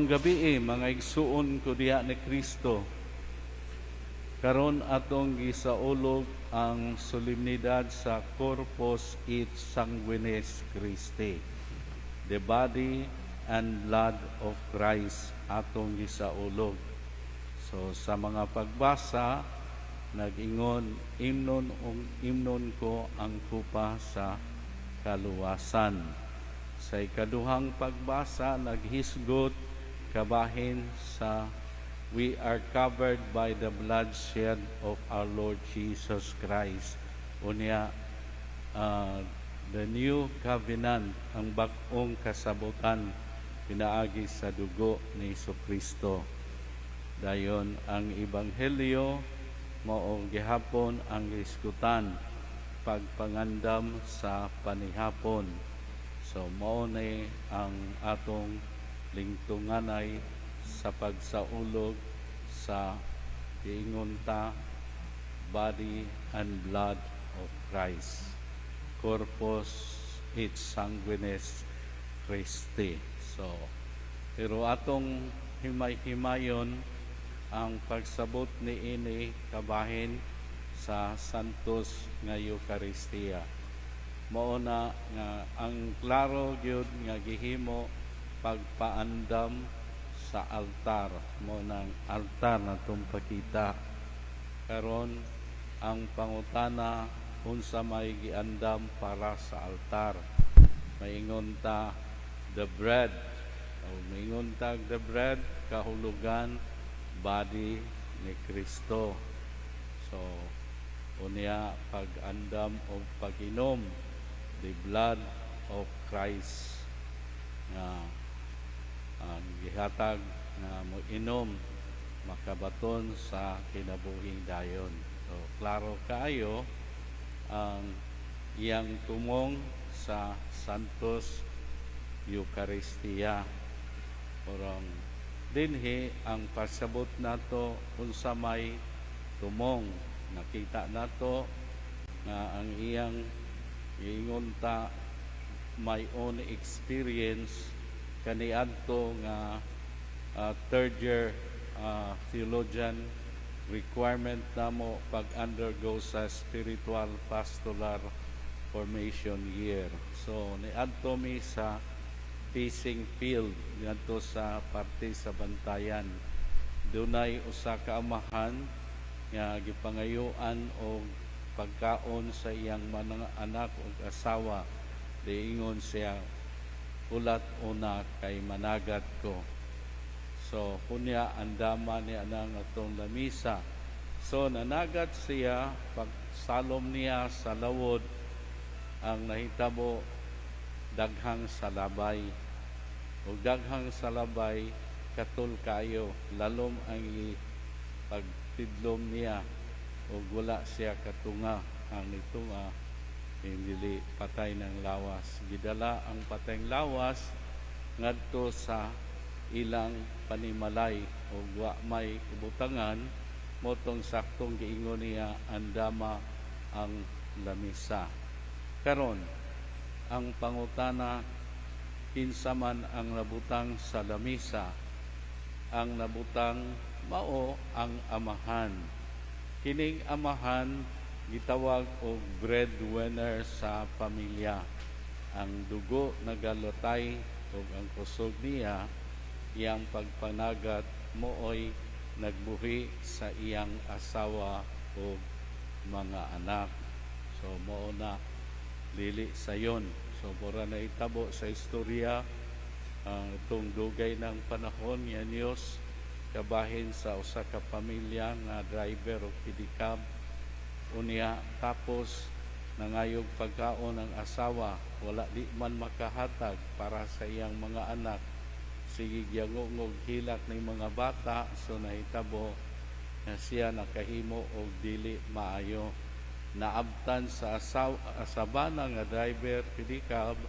Gabii, mga igsuon ko diha ni Kristo. Karon atong gisaulog ang solemnidad sa Corpus et Sanguinis Christi. The body and blood of Christ atong gisaulog. So sa mga pagbasa, nag-ingon, "Imnon ug imnon ko ang kupa sa kaluwasan." Sa ikaduhang pagbasa, naghisgot kabahin sa "We are covered by the blood shed of our Lord Jesus Christ." Unya, the new covenant, ang bag-ong kasabutan pinaagi sa dugo ni Kristo. Dayon ang ebanghelyo, mao gihapon ang hisgutan, pagpangandam sa panihapon. So mao ni ang atong lingtunganay sa pagsaulog sa giingon ta body and blood of Christ. Corpus et sanguinis Christi. So, pero atong himay-himayon ang pagsabot ni ini kabahin sa Santos nga Eucharistia. Mao na nga ang klaro gyud nga gihimo pagpaandam sa altar, mao nang altar na pakita. Karon ang pangutana, unsa may giandam para sa altar? Maingon ta, the bread. O maingon ta, the bread kahulugan body ni Kristo. So unya pag-andam o pag-inom, the blood of Christ nga ang gihatag nga moinom makabaton sa kinabuhing dayon. So klaro kaayo ang iyang tumong sa Santos Eucharistia. Orong dinhi ang pasabot nato, unsa may tumong. Nakita nato nga ang iyang giingon ta my own experience kaniadto nga third year theologian requirement namo pag undergo sa spiritual pastoral formation year. So niadto mi sa fishing field ngadto sa parte sa Bantayan. Dunay usa ka amahan nga gipangayuan og pagkaon sa iyang mga anak ug asawa. Diingon siya, "Hulat una kay managat ko." So kunya andama niya nang atong lamisa. So nanagat siya, pagsalom niya sa lawod, ang nahitabo daghang salabay. Ug daghang salabay, katul kayo, lalom ang pagtidlom niya ug wala siya katunga. Ang nitunga hindi patay ng lawas. Gidala ang patay lawas ngadto sa ilang panimalay ug wa may ibutangan, motong saktong giingon niya, "Andama ang lamisa." Karon ang pangutana, kinsa man ang nabutang sa lamisa? Ang nabutang mao ang amahan. Kining amahan gitawag og breadwinner sa pamilya. Ang dugo nagalatay ug ang kusog niya, iyang pagpanagat, mooy nagbuhi sa iyang asawa ug mga anak. So mao na, dili sayon. So mura na itabo sa istorya ang itong dugay ng panahon nga news kabahin sa usa ka pamilya nga driver o pedicab. Unya tapos nangayog pagkaon ang asawa, wala di man makahatag para sa iyang mga anak. Sige gyangungog hilak ng mga bata. So nahitabo nga siya nakahimo og dili maayo. Naabtan sa asawa, asabana nga driver pedicab,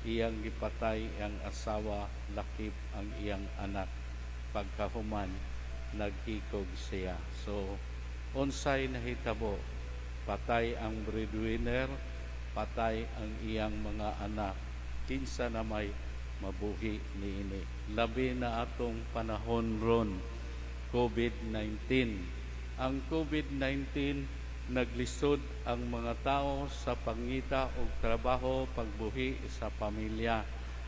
iyang gipatay ang asawa lakip ang iyang anak. Pagkahuman naghikog siya. So unsay nahitabo? Patay ang breadwinner, patay ang iyang mga anak. Kinsa na may Mabuhi niini. Labi na atong panahon ron, COVID-19. Ang COVID-19, naglisod ang mga tao sa pangita og trabaho, pagbuhi sa pamilya.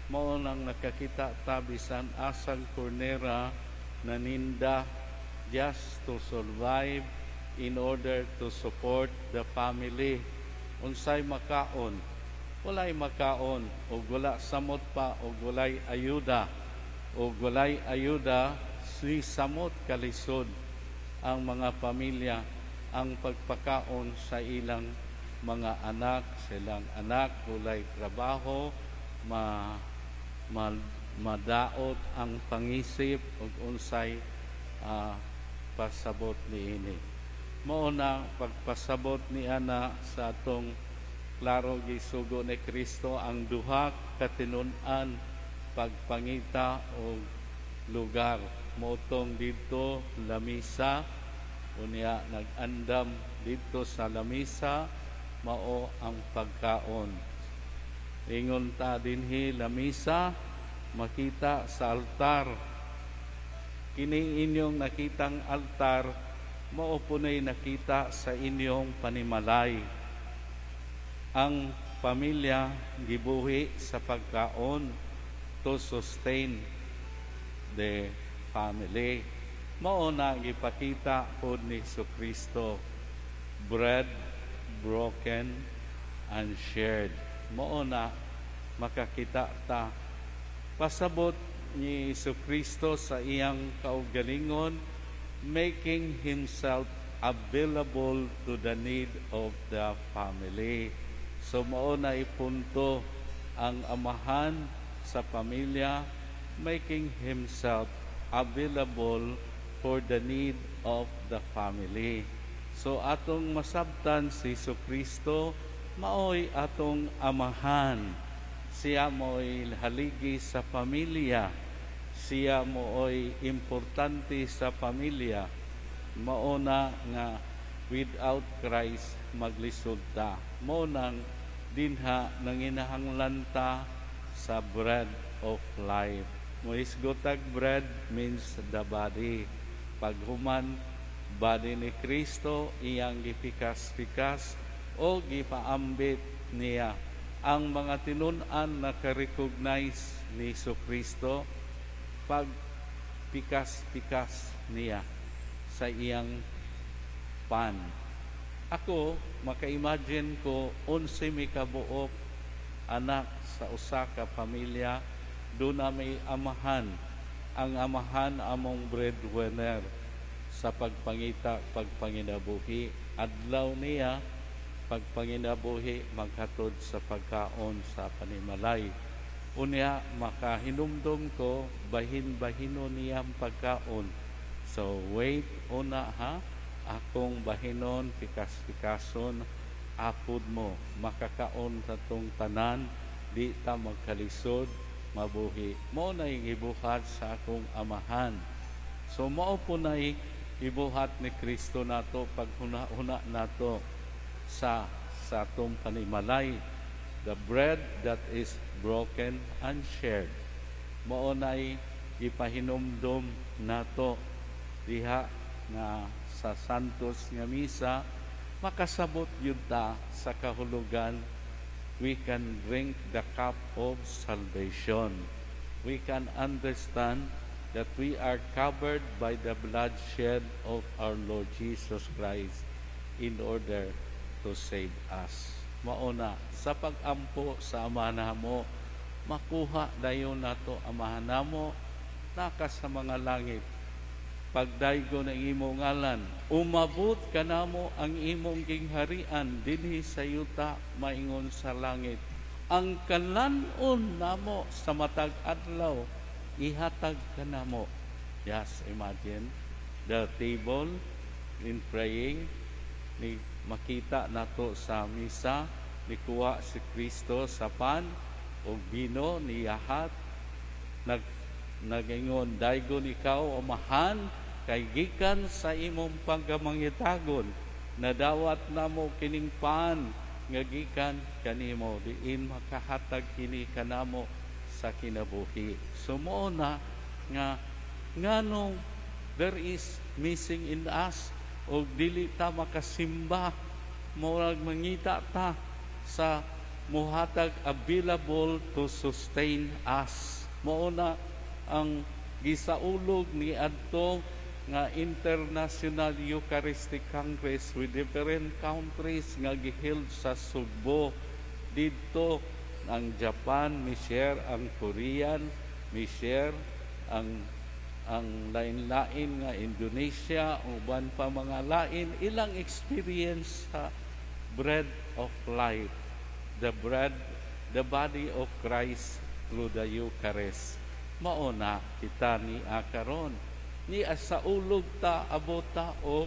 Mao nang nakakita ta bisan asang kornera, naninda just to survive in order to support the family. Unsay makaon? Walay makaon og wala samot pa og walay ayuda. Og walay ayuda, si samot kalisod ang mga pamilya ang pagpakaon sa ilang mga anak, silang anak walay trabaho, ma, ma madaot ang pangisip ug unsay pasabot niini. Mao na pagpasabot ni ana sa atong klaro gisugo ni Kristo ang duha ka tinun-an, pagpangita og lugar, motong didto lamisa. Unya nag-andam didto sa lamisa, mao ang pagkaon. Ingon ta dinhi lamisa, makita sa altar. Kini inyong nakitang altar, mao punay nakita sa inyong panimalay. Ang pamilya gibuhi sa pagkaon to sustain the family. Mao na gipakita pod ni Kristo, bread broken and shared. Mao na makakita ta pasabot ni Kristo sa iyang kaugalingon, making himself available to the need of the family. So mao na ipunto ang amahan sa pamilya, making himself available for the need of the family. So atong masabtan, si Kristo maoy atong amahan. Siya mo'y haligi sa pamilya. Siya mo'y importante sa pamilya. Mao na nga without Christ maglisod ta. Mao nang dinha nanginahanglan ta sa bread of life. Mohisgotag bread means the body. Paghuman, body ni Kristo iyang gipikas-pikas o gipaambit niya. Ang mga tinun-an naka-recognize ni Kristo pag pikas-pikas niya sa iyang pan. Ako, maka-imagine ko, 11 mi kabuok anak sa usa ka pamilya, duna may amahan. Ang amahan among breadwinner sa pagpangita, pagpanginabuhi. Adlaw niya, pagpanginabuhi, maghatod sa pagkaon sa panimalay. Unya, makahinumdom ko, bahin-bahino niyang pagkaon. So, wait una ha, akong bahinon, pikas-pikason, apod mo, makakaon sa tong tanan, di ta magkalisod, mabuhi. Mao na ibuhat sa akong amahan. So, mao po na ibuhat ni Kristo nato paghuna-huna nato sa atong panimalay. The bread that is broken and shared. Mao na'y ipahinumdom nato diha nga sa Santos nga Misa, makasabot yun ta sa kahulugan. We can drink the cup of salvation. We can understand that we are covered by the blood shed of our Lord Jesus Christ in order to save us. Mauna, sa pag-ampo sa Ama namo, makuha dayon nato. Amahan namo, naka sa mga langit, pagdaygo ng imong ngalan, umabot kanamo ang imong gingharian dinhi sa yuta maingon sa langit. Ang kalan-on namo sa matag adlaw ihatag kanamo. Yes, imagine the table in praying ni makita nato sa misa, nikuha si Kristo sa pan ug bino, niyahat, nag nagingon, "Daygon ikaw, Amahan, kay gikan sa imong pagkamangitagon nadawat namo kining pan nga gikan kanimo, diin makahatag kini kanamo sa sa kinabuhi. So mao na nga nganong there is missing in us o dili ta makasimba, murag mangita ta sa muhatag available to sustain us. Mao na ang gisaulog ni adto nga International Eucharistic Congress with different countries nga giheld sa Sugbo. Didto ang Japan mi-share, ang Korean mi-share, ang lain-lain nga Indonesia, uban pa mga lain, ilang experience sa bread of life, the bread, the body of Christ through the Eucharist. Mao na kita ni karon ni sa ulog ta, abot ta og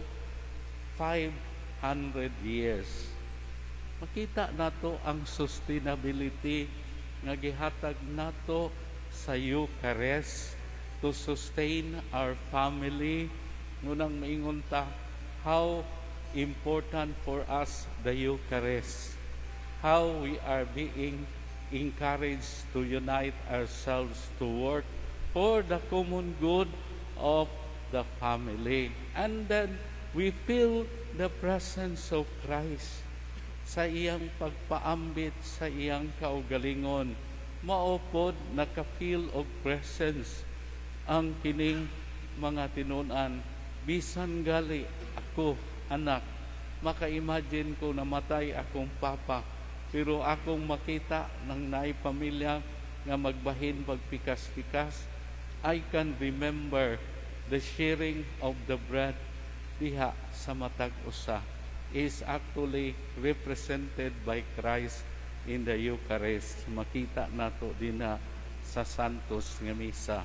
500 years. Makita nato ang sustainability nga gihatag nato sa Eucharist to sustain our family. Ngunang maingon ta how important for us the Eucharist, how we are being encouraged to unite ourselves to work for the common good of the family. And then we feel the presence of Christ sa iyang pagpaambit sa iyang kaugalingon. Mao pod naka-feel of presence ang kining mga tinunan. Bisan gali ako, anak, maka-imagine ko namatay akong papa, pero akong makita ng naay pamilya nga magbahin pagpikas-pikas, I can remember the sharing of the bread diha sa matag usa is actually represented by Christ in the Eucharist. Makita nato dinha sa Santos nga Misa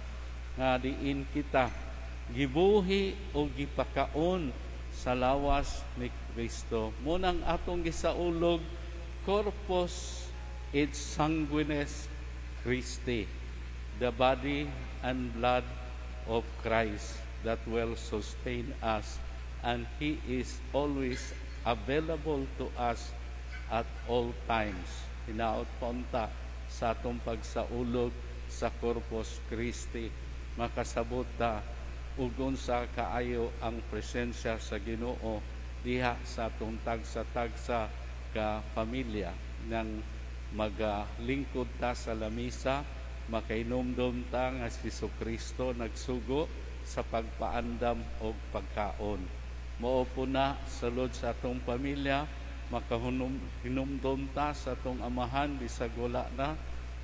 nga diin kita gibuhi o gipakaon sa lawas ni Kristo. Munang atong gisaulog Corpus et Sanguinis Christi, the body and blood of Christ that will sustain us, and He is always available to us at all times. Hinaot pa unta sa atong pagsaulog sa Corpus Christi, makasabot ta ug unsa kaayo ang presensya sa Ginoo diha sa atong tagsa-tagsa ka pamilya. Nang magalingkod ta sa lamisa, makainumdum ta nga si Kristo nagsugo sa pagpaandam og pagkaon. Mao po na sulod sa atong pamilya, makahinumdum ta sa atong amahan bisag wala na,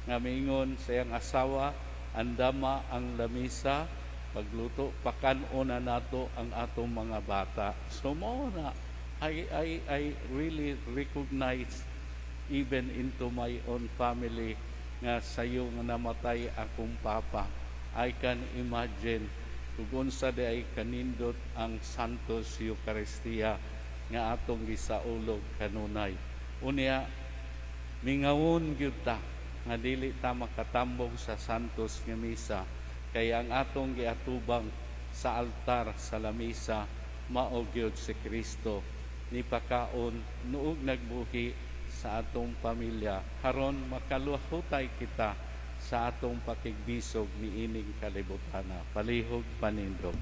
nga miingon sa iyang asawa, "Andama ang lamisa, pagluto, pakan-on na nato ang atong mga bata." So mao na I really recognize even into my own family nga sayo nga namatay akong papa, I can imagine kung unsa di ay kanindot ang Santos Eucharistia nga atong gisaulog kanunay. Unya mingawon gyud ta nga dili ta makatambong sa Santos nga Misa kay ang atong giatubang sa altar sa lamisa mao gyud si Kristo, nipakaon ug nagbuhi sa atong pamilya aron makaluhutay kita sa atong pakigbisog niining kalibutana. Palihog panindog.